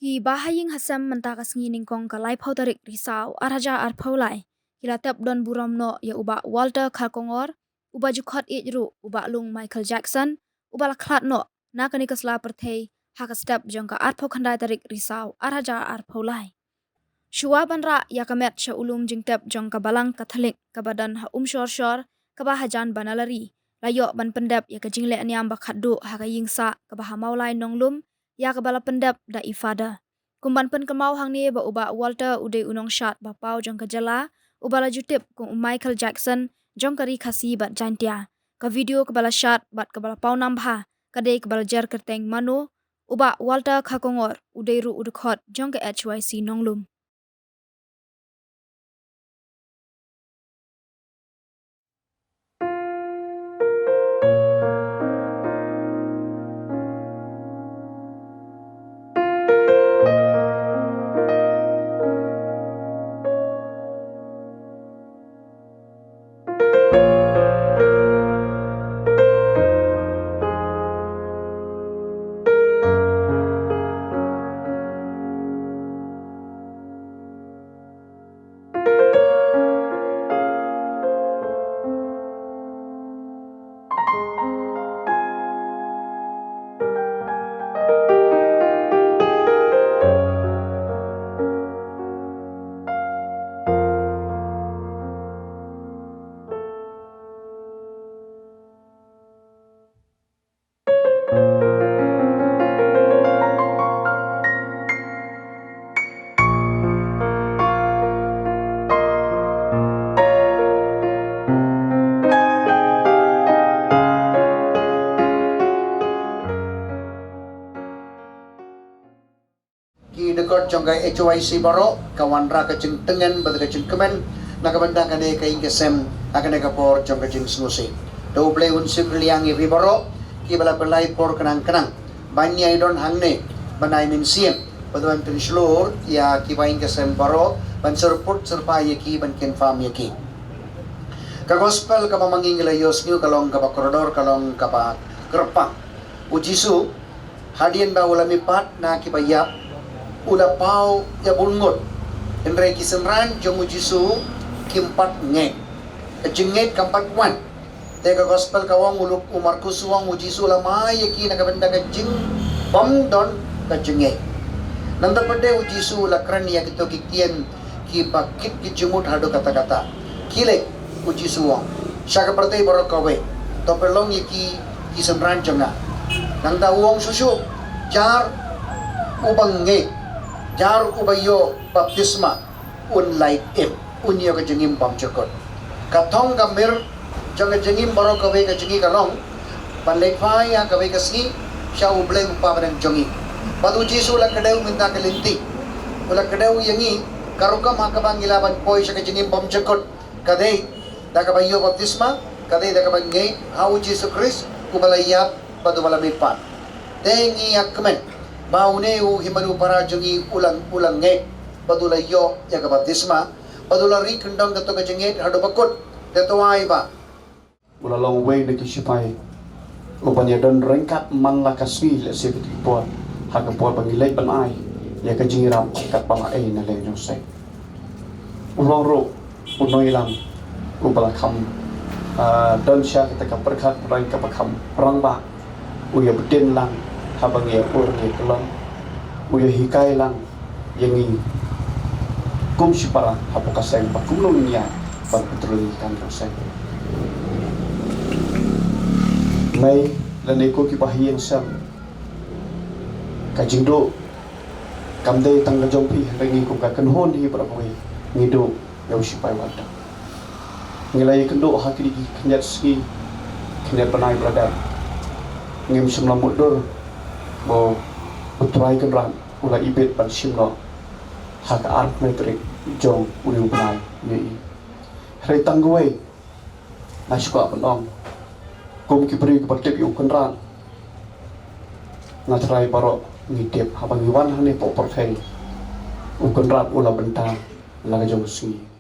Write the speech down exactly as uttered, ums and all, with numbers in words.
Ki ba ha ïing ha sem mynta ka sngi nyngkong ka laiphew tarik Risaw ar hajar arphew lai ki la tep don burom noh ïa u Bah Walter Kharkongor, u ba ju khot ïeit ruh u Bah Lung Michael Jackson, u ba la khlad noh na kane ka sla pyrthei ha ka step jong ka arphew khyndai tarik Risaw ar hajar arphew lai. Shuwa ban rah ïa ka met sha u lum jingtep jong ka Balang Katholik kaba don ha Umshorshor, kaba hajan ba na Lari, la ïoh ban pyndep ïa ka jingleh niam ba khatduh ha ka ïing sah kaba ha Mawlai Nonglum, ïa kaba la pyndep da i Father. Kum ban pynkynmaw hangne ba u Bah Walter u dei u nongshad ba paw jong ka jylla, u ba la ju tip kum u Michael Jackson jong ka ri Khasi bad Jaintia. Ka video kaba la shad bad kaba la paw nam bha ka dei kaba la jer kyrteng Mano. U Bah Walter Kharkongor u dei ruh u dkhot jong ka H Y C Nonglum. Ki dkhot jong ka H Y C baroh, ka wanrah ka jingtngen bad ka jingkmen na ka bynta kane ka ïing ka sem ha kane ka por jong ka jingsngewsih. To U Blei un sngewthuh ïa ngi baroh ki ba la pynlait por khnang khnang ban ïai don hangne ban ai mynsiem bad ban pynshlur ïa ki ba ïing ka sem baroh, ban syrpud syrpai ïa ki, ban kynfam ïa ki. Ka gospel kaba ma ngi ngi la ïohsngew ka long kaba kordor, ka long kaba kyrpang. U Jisu, hadien ba u la mihpat na ki ba ïap, u la paw ïa bun ngut. Hynrei ki synran jong u Jisu kim pat ngeit. Ka jingngeit kam pat wan. Te ka gospel ka ong, u Luk, u Markus u ong, u Jisu u la mai ïa ki na ka bynta ka jingbym don ka jingngeit. Nangta pat de u Jisu u la kren ïa kito ki ktien kiba kit ki jingmut haduh katta katta. Khie leit, u Jisu u ong, sha ka pyrthei baroh kawei, to pynlong ïa ki ki synran jong nga. Nangta u ong shuh shuh, jar uba ngeit, jar uba ïoh baptisma, un lait im, un ïoh ka jingim bymjukut. Ka thong ka mir jong ka jingim baroh kawei ka jong ngi ka long ban leit phai ha kawei ka sngi sha U Blei U Kpa ba dang jong ngi. Bad u Jisu u la kdew mynta ka lynti, u la kdew ïa ngi ka rukom ha kaba ngi lah ban poi sha ka jingim bymjukut. Ka dei da kaba ïoh baptisma, ka dei da kaba ngeit ha u Jisu Khrist uba la ïap bad uba la mihpat. Te ngi ïa kmen ba une u hynmen para jong ngi u la, u la ngeit bad u la ïoh ïa ka baptisma bad u la ri kyndong kato ka jingngeit haduh ba kut. Te to ai ba u la long uwei na ki shipai uban ïa don ryngkat man la ka sngi lehse bad ki por ha ka por ba ngi leit ban ai ïa ka jingïarap katba la ai na Lehnongseng. U long ruh u nongïalam uba la kham, ah, don sha kata ka pyrkhat rank kaba kham rangbah. U ïa btin lang haba ngi ïa ur ngi ïa kyllon. U ïa hikai lang ïa ngi kum shipara hapoh ka seng ba kumno ngin ïa ban pyntrei ïa ka seng. Mei lane ko ki ba ha ïing sem, ka jingduh kam dei tang ka jong phi, hynrei ngi kum ka kynhun hi baroh kawei ngi duh ïa u shipai Walter. Ngi la ïakynduh ha kine ki khyndiat sngi khyndiat bnai ba la dep. Ngim shym la mutdur ba u Trai Kynrad u la ibit ban shim noh ha ka arphew tarik jong une u bnai ïa i. Hynrei tang kawei nga shu kwah ban ong, kum ki briew kiba tip ïa u Kynrad, nga trai baroh ngi tip haba ngi wan hangne hapoh pyrthei, u Kynrad u la bynta la ka jong u sngi.